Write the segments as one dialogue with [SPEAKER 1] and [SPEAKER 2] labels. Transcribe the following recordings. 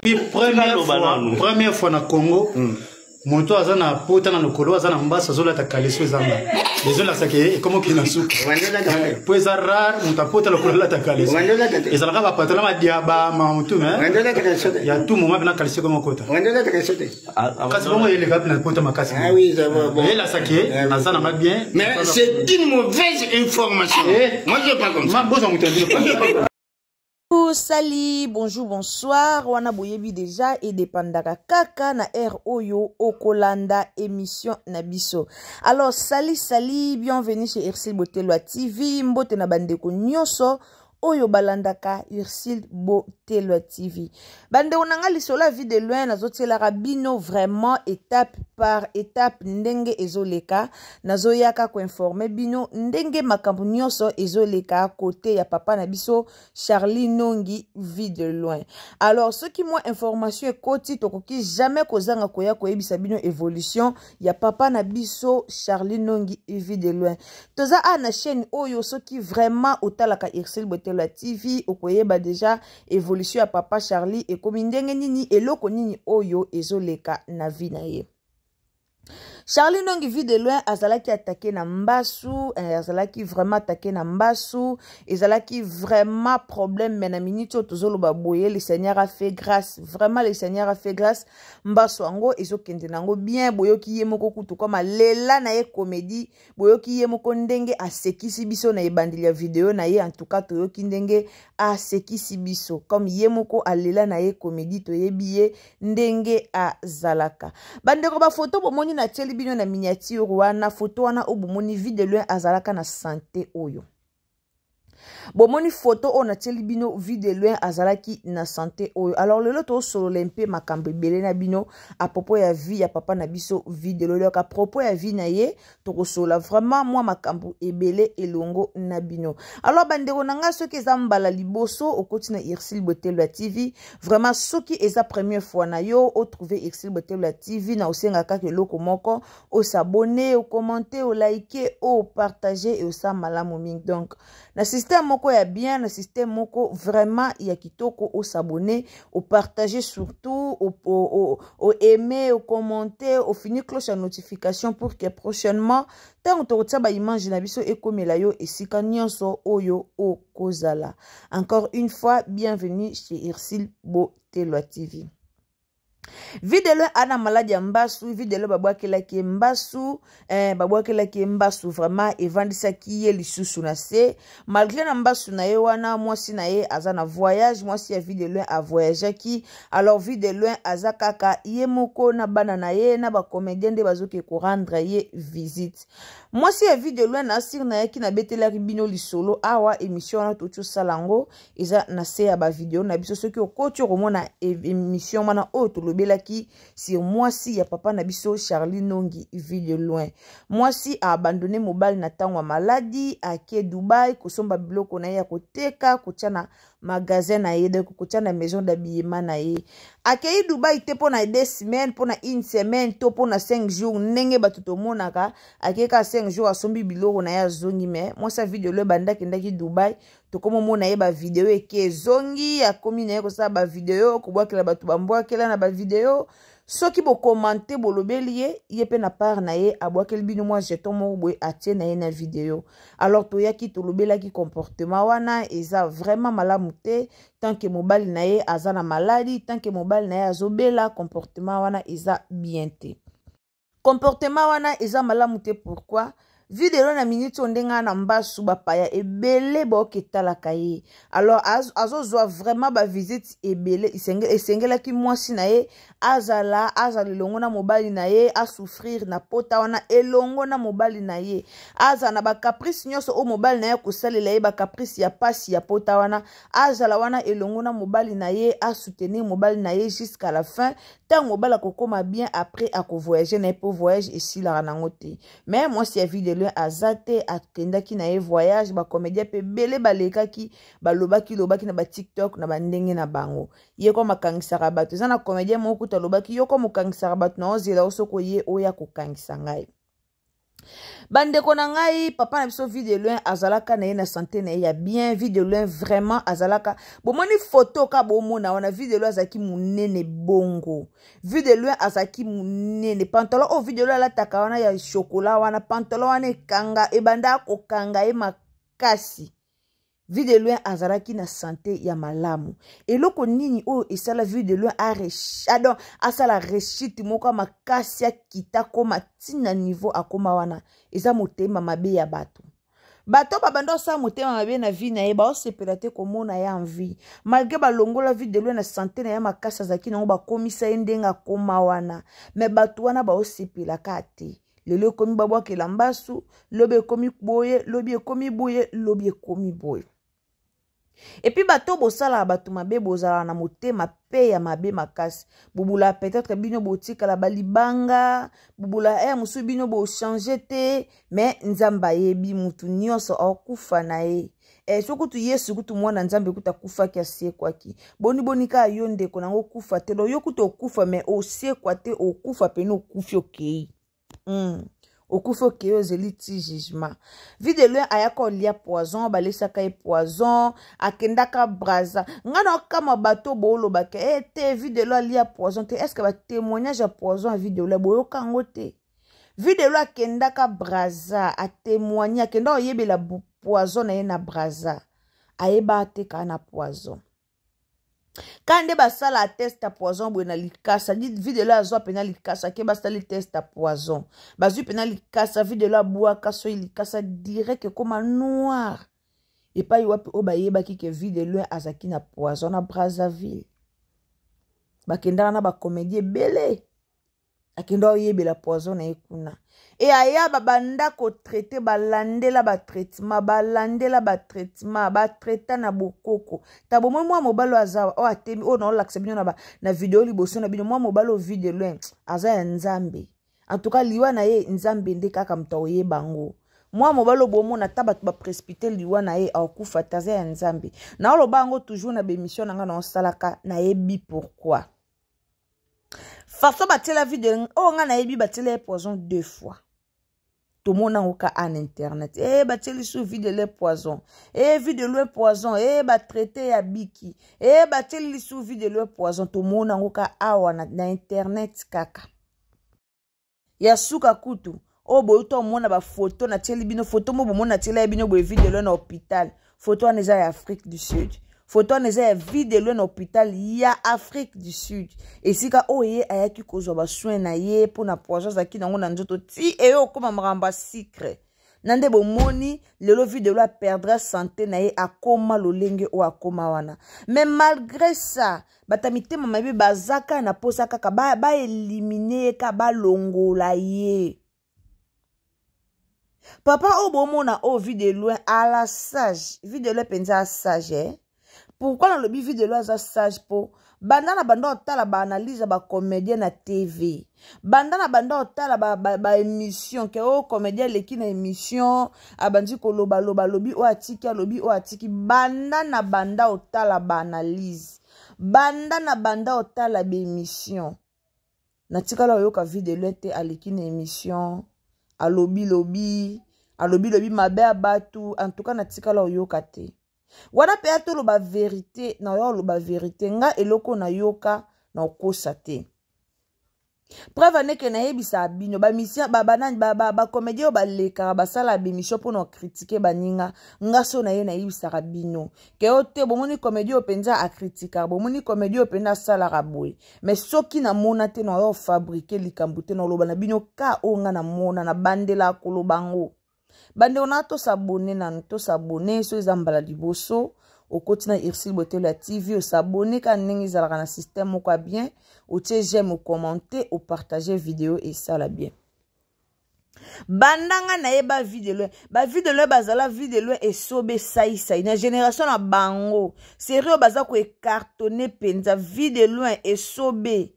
[SPEAKER 1] Puis première fois, première fois na Congo, moto aza na pota na lokolo, aza na mbasi, azolata kaleso, ezanga ezolakisaka ekoma okende na suka, po eza rare moto apota lokolo alata kaleso. Ezalaka bapatala madiaba mamutu me ya tout moment mpena kaleso ekoma okota, kasi bongo eleka mpe na pota makasi, elasaki naza nanga bien.
[SPEAKER 2] Mais c'est une mauvaise information. Moi, je pas comme ça.
[SPEAKER 1] Bozwa moto.
[SPEAKER 3] Sali, bonjour, bonsoir. Wana boyebi déjà edépendaka kaka na heure oyo okolanda émission na biso. Alors sali sali, bienvenue chez Ursule Botelwa TV. Mbote na bandeko nyonso oyo balandaka Ursule Botelwa TV. Bandeko na nga, lisolo ya Vie de Loin, nazotielaka bino vraiment étape par étape ndenge ezoleka. Nazoyaka koinformer bino ndenge makambo nyonso ezoleka côté ya papa na biso Charlie Nongi Vie de Loin. Alors soki mwa information ekoti, tokoki jamais kozanga koya koyebisa bino évolution ya papa na biso Charlie Nongi Vie de Loin. Toza a na chaîne oyo, soki vraiment otalaka Ursule Botelo ya TV, okoyeba déjà évolution ya papa Charlie ekomi ndenge nini, eloko nini oyo ezoleka na vie na ye. Charlie Nongi Vie de Loin azalaki attaqué na mbasu, azalaki vraiment attaqué na mbasu, ezalaki vraiment problème. Mais na minute oyo tozoloba boye, le Seigneur a fait grâce, vraiment le Seigneur a fait grâce. Mbasu yango ezokende nango bien. Boyoki ye moko kutu koma lela na ye comédie, boyoki ye moko ndenge asekisi biso na ebandeli ya video na ye. En tout cas toyoki ndenge asekisi biso, comme ye moko alela na ye comédie, toyebi ye ndenge azalaka. Bandeko, bafoto bomoni natieli bino na miniature wana, foto wana oyo bomoni, Vie de Loin azalaka na santé. Oyo bomoni foto oyo natieli bino, Vie de Loin azalaki na santé oyo. Alors lelo tosolola mpe makambo ebele na bino à propos ya vie ya papa na biso Vie de Loin. Donc à propos ya vie na ye, tokosolola vraiment mwa makambo ebele elongo na bino. Alors bandeko na ngai, soki eza mbala liboso okoti na Ursule Botelo ya TV, vraiment soki eza première fois na yo otrouve Ursule Botelo ya TV, na osenga kaka eloko moko: os'abonner, ocommenter, oliker, opartager, e osala malamu mingi. Donc na système moko ya bien, na système moko vraiment ya kitoko, os'abonner, opartager, surtout oaimer, ocommenter, ofini cloche ya notification pour que prochainement ntango tokotia baimage na biso ekomela yo esika nyonso oyo okozala. Encore une fois, bienvenue chez Ursule Botelwa TV. Vie de Loin ana maladi ya mbasu. Vie de Loin babwakelaki ye mbasu, babwakelaki ye mbasu, vraiment evandisaki ye lisusu na se. Malgré na mbasu na ye wana, mwasi na ye aza na voyage, mwasi ya Vie de Loin avoyageaki. Alors Vie de Loin aza kaka ye moko na bana na ye na bacomédien nde bazoke korendre ye visite. Mwasi ya Vie de Loin, na asire nayaki nabetelaki bino lisolo awa. Émission wana toti osala yango, eza na se ya bavideo na biso. Soki okoti, okomona émission wana oyo tolobelaki sur mwasi ya papa na biso Charlie Nongi Vie de Loin. Mwasi aabandonner mobali na ntango ya maladi, ake Dubai kosomba biloko na ye ya koteka, kotia na magasin na ye, donc kotia na maison d'habillement na ye. Akei Dubai te mpo na 2 semaines, mpo na une semaine to mpo na 5 jours ndenge bato tomonaka. Akei kaka 5 jours, asombi biloko na ye, azongi. Mais mwasi ya Vie de Loin, banda akendaki Dubai, tokomomona ye bavideo eke ezongi, akomi na ye kosala bavideo, kobwakela bato bambwakela na bavideo. Soki bocommenter, bolobeli ye, ye mpe na part na ye abwakeli bino mwa jeton moko boye, atie na ye na video. Alors toyaki tolobelaki comportement wana eza vraiment malamu te. Tant que mobali na ye aza na maladi, tant que mobali na ye azobela, comportement wana eza bien te, comportement wana eza malamu te. Pourquoi? Video na miniti oyo, ndenge na mbasu, bapaya ebele baoketalaka ye. Alors azozwa vraiment bavisite ebele. Esengelaki mwasi na ye azala elongo na mobali na ye, asouffrir na pota wana elongo na mobali na ye, azala na bacaprice nyonso oyo mobali na ye akosalela ye, bacaprice ya pasi ya pota wana, azala wana elongo na mobali na ye, asoutenir mobali na ye jusqu'à la fin. Ntango mobali akokóma bien, après akovoyage na ye, mpo voyage esilaka nango te. Mais mwasi ya Vie de Loin aza te, akendaki na ye voyage. Bacomédien mpe ebele balekaki, balobaki lobaki na baTikTok na bandenge na bango, ye ko makangisaka bato. Eza na comédien moko kuta alobaki: "Yo ko mokangisaka bato, na ozela o soki oye oya kokangisa ngai." Bandeko na ngai, papa na biso Vie de Loin azalaka na ye na santé na ye ya bien. Vie de Loin vraiment azalaka, bomoni foto ka bomona wana, Vie de Loin azalaki monene bongo. Vie de Loin azalaki monene. Pantalon oyo Vie de Loin alataka wana ya chocolat wana, pantalon wana ekanga, ebanda kokanga ye makasi. Vie de Loin azalaki na sante ya malamu. Eloko nini oyo esala Vie de Loin adon asala rechute moko ya makasi, akita koma ntina niveau akoma wana? Eza motema mabe ya bato. Bato babanda osala motema mabe na vie na ye, baosepela te komona ye en vie malgré balongola Vie de Loin na sante na ye makasi azalaki nango, bakomisa ye ndenge akoma wana. Me bato wana baosepelaka te. Lelo ekomi babwakela mbasu, lobi ekomi boye, lobi ekomi boye, lobi ekomi boye. Epuis bato bosalaka bato mabe, bozalaka na motema pe ya mabe makasi. Bobula peut-être bino botikala balibanga, bobula eh, mosusu bino bochange te. Me Nzambe ayebi mutu nyonso akufa na ye. So kutu Yesu kutu mwana Nzambe kutu akufaki, asekwaki. Boni boni kaka yo ndeko nango okufa te? Lo yo kutu okufa me osekwa te, okufa pene, okufi okei. Okufi okei, ozeli ti jugement. Vie de Loin ayaka olia poison, balesaka ye poison, akendaka Braza. Ngai na okamwa bato boolobaka e te Vie de Loin alia poison te. Est ce que batémoignage ya poison ya Vie de Loin boyoka yango te? Vie de Loin akendaka Braza, atémoigne, akenda oyebela poison na ye na Braza, ayeba atekaka na poison. Ka nde basala test ya poison boye na likasa, Vie de Loin azwa mpena likasa ke basali test ya poison, bazwi mpena likasa, Vie de Loin abwaka soki likasa direct ekóma noir. Epai wapi oyo bayebaki ke Vie de Loin azalaki na poison? Na Brazzaville. Bakendaka na bacomédie ebele, akenda oyebela poison na ye kuna. E aya babanda kotraite, balandela batraitement, balandela batraitement, batraita na bokoko. Ta bomoi mwa mobali oyo aza oyo atemi oyo naolakisa bino na video liboso na bino, mwa mobali oyo Vie de Loin aza ya Nzambe. En tout cas liwa na ye, Nzambe nde kaka moto akoyeba yango. Mwa mobali oyo bomona, ata bato baprécipite liwa na ye, akokufa te, aza ya Nzambe. Naoloba yango toujours na bémission na ngai naosalaka. Nayebi pourquoi façon batiela video oyo ngai nayebi, batiela ye poison deux fois. Tomona yango ka en internet e batieli su Vie de Loin poison, e Vie de Loin poison, e batraite ya biki, e batieli lisu Vie de Loin poison. Tomona yango ka awa na internet kaka. Ya suka kutu oyo boyuta omona bafoto, natieli bino foto mo bomona, natiela ye bino boye, Vie de Loin na hôpital. Foto wana eza ya Afrique du Sud. Foto wana eza ya Vie de Loin na hôpital ya Afrique du Sud, esika oyo ye ayaki kozwa basoin na ye mpona poison azalaki nango na nzoto. Ti eyo okóma makambo ya sucre na nde bomoni lelo Vie de Loin aperdre santé na ye, akóma lolenge oyo akóma wana. Mais malgré ça, bato ya mitema mabe baza kaka na mposa kaka baélimine ye, ka balongola ye. Papa oyo bomona oyo, Vie de Loin ala sage. Vie de Loin mpenza asage, eh? Pourquoi nalobi Vie de Loin aza sage? Mpo banda na banda otala baanalyse ya bacomédien na TV, banda na banda otala baémission ba, ba ke oyo comédien aleki na émission, abandi kolobaloba, alobi oyo atiki, alobi oyo atiki, banda na banda otala baanalyse, banda na banda otala baémission, natikala oyoka Vie de Loin te aleki na émission, alobi lobi, alobi lobi mabe ya bato. En tout cas natikala oyoka te wana. Mpe ya toloba vérité na oyo, oloba vérité, nga eloko nayoka na okosa te. Preuve aneke nayebisaka bino, bamission banani, bacomédien oyo balekaka basala bémission mpona ocritiquer baninga, nga so na ye nayebisaka bino ke o te, bomoni comédie oyo mpenza acritiquaka, bomoni comédie oyo mpenza asalaka boye. Mais soki namona te, na oyo ofabriquer likambo te, na oloba na bino ka oyo nga namona, nabandelaka koloba ngo. Bandeko na, tos'abonner nanu, tos'abonner. So eza mbala liboso okoti na Ursile Botelo ya TV, os'abonner kaka ndenge ezalaka na système moko ya bien, otie j'aime, ocommenter, opartager video, esala bien. Banda nga nayeba Vie de Loin, baVie de Loin bazala, Vie de Loin esobe esaisai na génération na bango, série oyo baza koécartonner mpenza, Vie de Loin esobe,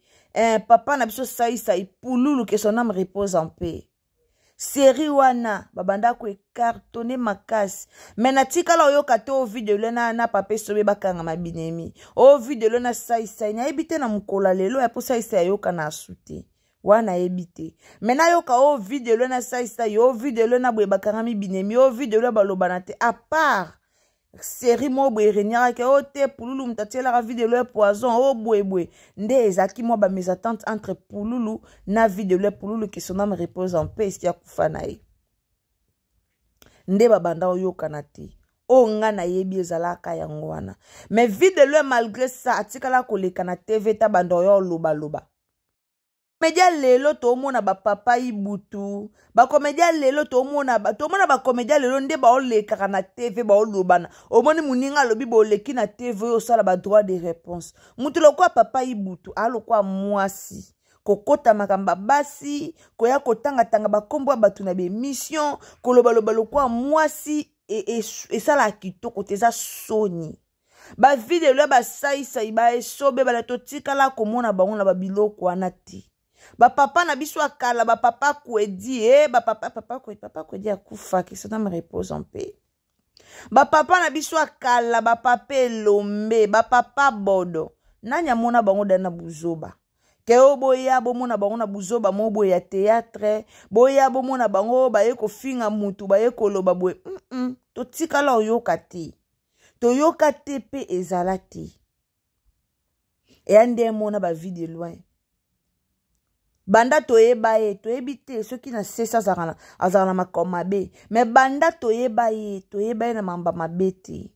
[SPEAKER 3] papa na biso Saisai Pululu, que son âme repose en paix. Série wana babanda koécartonner makasi, me natikala oyoka te o Vie de Loin na papa Esobe bakangama binemi, o Vie de Loin na Saisai. Nayebi te na mokolo ya lelo ya mpo Saisai ayoka na asu te. Wana nayebi te. Me nayoka o Vue de Loin na Saisai, o Vue de Loin na boye bakangami binemi, o Vue de Loin balobana te. À part série moko boye eregnaka o te Pululu moto atielaka Vue de Loin poison, o boye boye nde ezalaki mwa bamésentente entre Pululu na Vue de Loin. Pululu, que son âme repose en paix, esi akufa na ye, nde babanda oyokana te. Oyo nga nayebi ezalaka yango wana. Mais Vue de Loin, malgré ça, atikala koleka na TV ta banda oyo olobaloba. Comédien lelo tomona bapapa Ibutu, bacomédien lelo tomona, tomona bacomédien lelo nde baolekaka na TV, baolobana. Omoni moninga alobi boleki na TV oyo osala badroit de réponse. Motu lokwa papa Ibutu alokwa mwasi kokota makambo ya basi, koya kotangatanga bakombo ya bato na baémission, kolobaloba lokwa mwasi, esalaka kitoko te, eza soni. Bavideo ya basaisai, baesobe bala, totikala komona bango na babiloko wana te. Bapapa na biso ya kala, bapapa Kwedi, e bapapa, papa Kwedi, papa Kwedi akufaki, son âme repose en paix. Bapapa na biso ya kala, bapapa Elombe, bapapa Bodo, nani amona bango da na buzoba ke oyo boya bomona bango na buzoba mo boye ya théâtre, boya bomona bango baye kofinga mutu, baye koloba boye? Totikala oyoka te, toyoka te mpe ezala te. Eya nde emona baVue de Loin, banda toyeba ye, toyebi te soki na sese azalaka na makambo mabe, me banda toyeba ye, toyeba ye na mamba mabe te,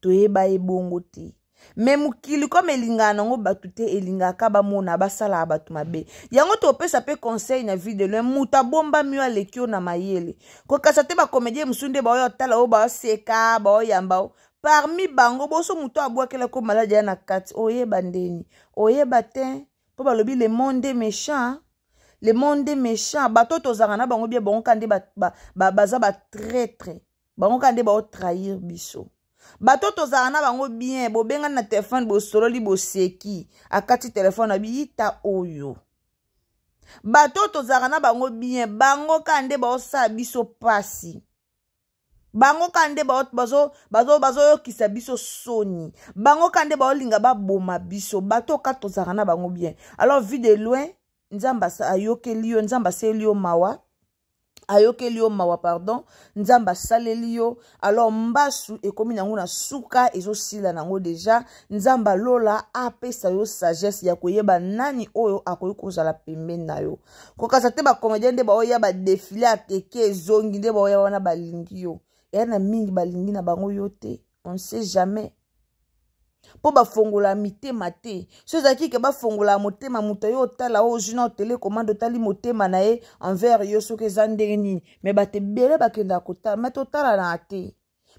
[SPEAKER 3] toyeba ye bongo te. Me mokili kome elingaka nango bato te, elingaka bamona basalaka bato mabe. Yango topesa mpe conseil na Vue de Loin: moto abombami oyo aleki yo na mayele, kokasa te. Bacomédien mosusu nde baoyo otala oyo baoseka, baoyamba o parmi bango boso moto abwakelako maladi ya na kati, oyeba ndeni oyeba te, mpo balobi le monde est méchant, le monde est méchant. Bato tozalaka na bango bie, bango ka nde baza batraître, bango kaka nde baotrahir biso. Bato tozalaka na bango bien, bobengani na telefone, bosololi, boseki, akati telefone na biyita oyo. Bato tozalaka na bango bien, bango kaka nde baosala biso pasi, bango kaka nde bazoyokisa biso soni, bango kaka nde baolinga baboma biso, bato ka tozalaka na bango bien. Alors Vue de Loin, Nzambe ayokeli yo, Nzambe aseli yo mawa, ayokeli yo mawa, pardon, Nzambe asaleli yo. Alors mbasu ekomi nango na suka, ezosila nango déjà. Nzambe alola apesa yo sagesse ya koyeba nani oyo akoki kozala pembeni na yo. Kokasa te bacomédien nde baoya badéfilé, ateke ezongi nde baoya wana balingi yo, eya na mingi balingi na bango yo te, on ne sait jamais, mpo bafongola mitema te. So ezalaki ke bafongola motema, moto oyo otala oyo ozwi na télécommande, otali motema na ye envers yo soki eza ndenge nini. Me bato ebele bakendaka kotala, me totalana te,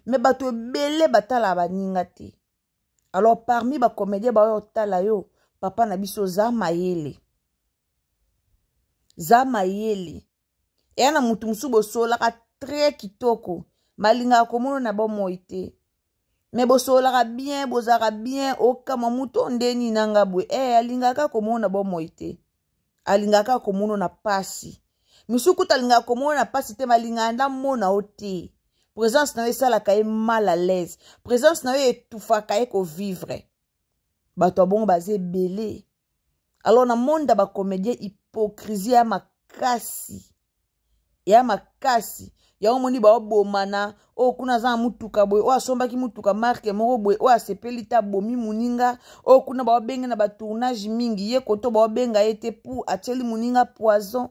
[SPEAKER 3] me bato ebele batalaka baninga te. Alors parmi bacomédien baoyo otala yo, papa na biso, za mayele, za mayele. Eya na motu mosusu bosololaka très kitoko, malingaka komona na bomoi te, me bosololaka bien, bozalaka bien. Okamwa motu ndeni nanga boye e alingaka komona bomoi te, alingaka komona na pasi. Misusu kuta alingaka komona na pasi te, malingaka nda mona o te. Présence na yo esalaka ye mal à l'aise, présence na yo etufaka ye kovivre. Bato ya bongo baza ebele. Alors na monde ya bacomédien, hypocrisie ya makasi, ya makasi. Yango moni baobomana. Oyo kuna aza na mutuka boye, oyo asombaki mutuka marque moko boye, oyo asepeli te, abomi moninga. Oyo kuna baobenga na batournage mingi, ye koto baobenga ye te pu atieli moninga poison.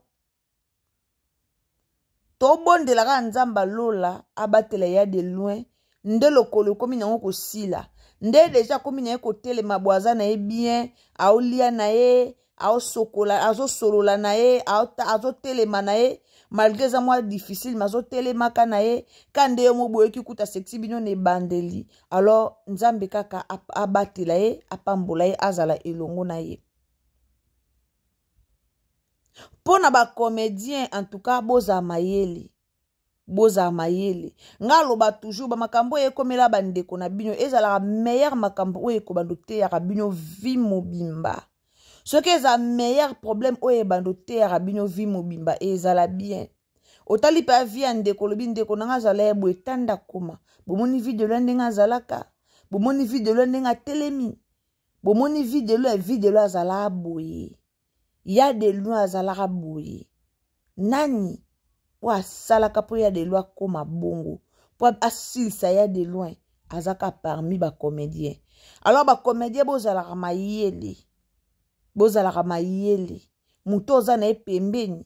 [SPEAKER 3] Tobondela kaka Nzambe alola abatela ya de loin. Nde lokolo ekomi nango kosila, nde déjà akomi na ye kotelema bo, aza na ye bien, aolia na ye, aosokola, azosolola na ye, azotelema na ye malgré eza mwa difficile, me azotelemaka na ye ka nde yo mo boyoki kuta sexi bino na ebandeli. Alors Nzambe kaka abatela ye, apambola ye, azala elongo na ye. Mpo na bacomédien, en tout cas bozala mayele, bozala mayele. Nga aloba toujours, bamakambo oyo ekomela bandeko na bino ezalaka meilleur makambo oyo ekobanda oteyaka bino vie mobimba. Soki eza meilleur problème oyo ebanda oteyaka bino vie mobimba, ezala bien. Otali mpe avie ya ndeko, olobi ndeko nanga azala ye boye, tanda koma bomoni Vue de Loin ndenge azalaka, bomoni Vue de Loin ndenge atelemi, bomoni Vue de Loin, Vue de Loin azala boye. Ya de loin azalaka boye? Nani oyo asalaka mpo Ya de loin akóma bongo, mpo asilisa Ya de loin? Azaka parmi bacomédien. Alors bacomédien, bozalaka mayele, bozalaka mayele. Moto oza na ye pembeni,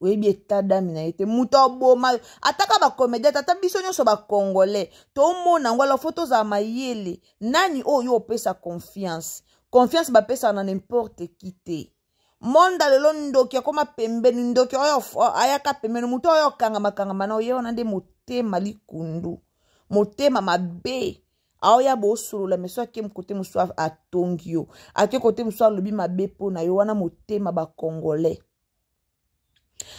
[SPEAKER 3] oyebi état d'âme na ye te. Moto aboma yo, ataka bacomédien, tata biso nyonso bacongolais tomona yango. Alors faut tozala mayele. Nani oyo opesa confiance? Confiance bapesaka na n'importe qui te. Monda lelo, ndoki akóma pembeni, ndoki oyo ayaka pembeni, moto oyo okangama-kangama na oye wana nde motema likundu, motema mabe. Aoya bosolola, mais so ake kote mosusu, atongi yo, ake kote mosusu, alobi mabe mpo na yo. Wana motema bacongolais.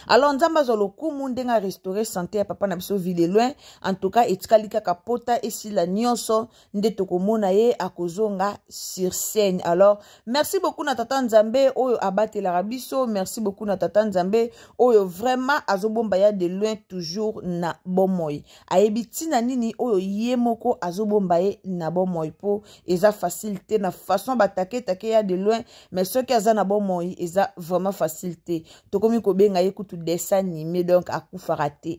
[SPEAKER 3] Alors Nzambe azwa lokumu ndenge arestaurer santé ya papa na biso Vue de Loin. En tout cas, etikali kaka pota esila nyonso nde tokomona ye akozonga sur scène. Alors merci beaucoup na tata Nzambe oyo abatelaka biso. Merci beaucoup na tata Nzambe oyo vraiment azobomba Ya de Loin toujours na bomoi. Ayebi ntina nini oyo ye moko azobomba ye na bomoi, mpo eza facile te na façon bataketake Ya de Loin. Mais soki aza na bomoi, eza vraiment facile te. Tokomi kobenga ye kutu dessin animé. Donc akufaka te,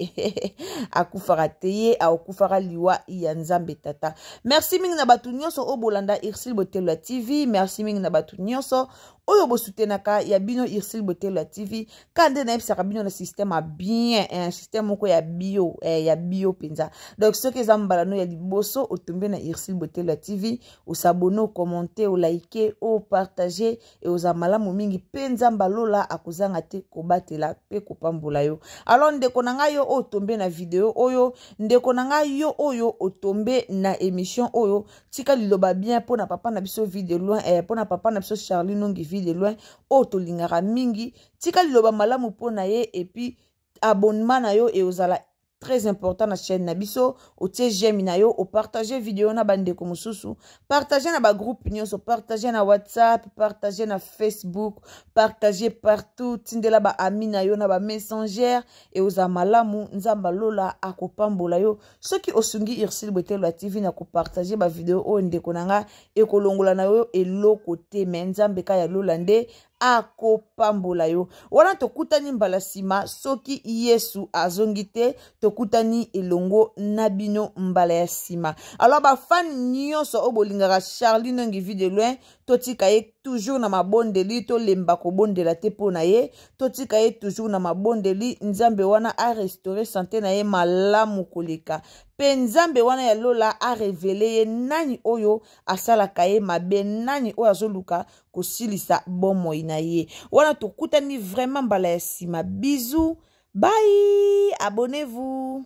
[SPEAKER 3] akufaka te, ye akufaka liwa ya Nzambe tata. Merci mingi na bato nyonso oyo bolanda Ursile Botelo ya TV. Merci mingi na bato nyonso oyo bosutenaka ya bino Ursile Botelo ya TV. Ka nde nayebisaka bino na système ya bien, eh, système moko ya bio, eh, ya bio mpenza. Donc soki eza mbala no ya liboso otombe na Ursile Botelo ya TV, os'abonner, ocommenter, oliker, opartager, eoza malamu mingi mpe Nzambe alola akozanga te kobatela mpe kopambola yo. Alors ndeko na ngai, yo oyo otombe na video oyo, ndeko na ngai, yo oyo otombe na émission oyo, tika liloba bien mpo na papa na biso Vue de Loin, eh, mpo na papa na biso Charlie Nongi Vue de Loin oyo tolingaka mingi. Tika liloba malamu mpo na ye, et puis abonnement na yo eozala très important na chaîne na biso. Otie j'aime na yo, opartager video na bandeko mosusu, partage na bagroupe nyonso, partage na WhatsApp, partage na Facebook, partage partout, tindela baami na yo na bamessager. Eozala malamu. Nzambe alola akopambola yo soki osungi Ursile Botelo ya TV na kopartager bavideo oyo. Ndeko na nga, ekolongola na yo eloko te, mais Nzambe ka ya lola nde akopambola yo. Wana tokutani mbala nsima, soki Yesu azongi te, tokutani elongo na bino mbala ya nsima. Alors bafans nyonso oyo bolingaka Charlie Nongi Vue de Loin, totika ye toujours na mabondeli, tolemba kobondela te mpo na ye. Totika ye toujours na mabondeli. Nzambe wana arestaurer santé na ye malamu koleka, mpe Nzambe wana ya lola arévéler ye nani oyo asalaka ye mabe, nani oyo azoluka kosilisa bomoi na ye. Wana tokutani vraiment mbala ya nsima. Bisous, bye, abonnez-vous.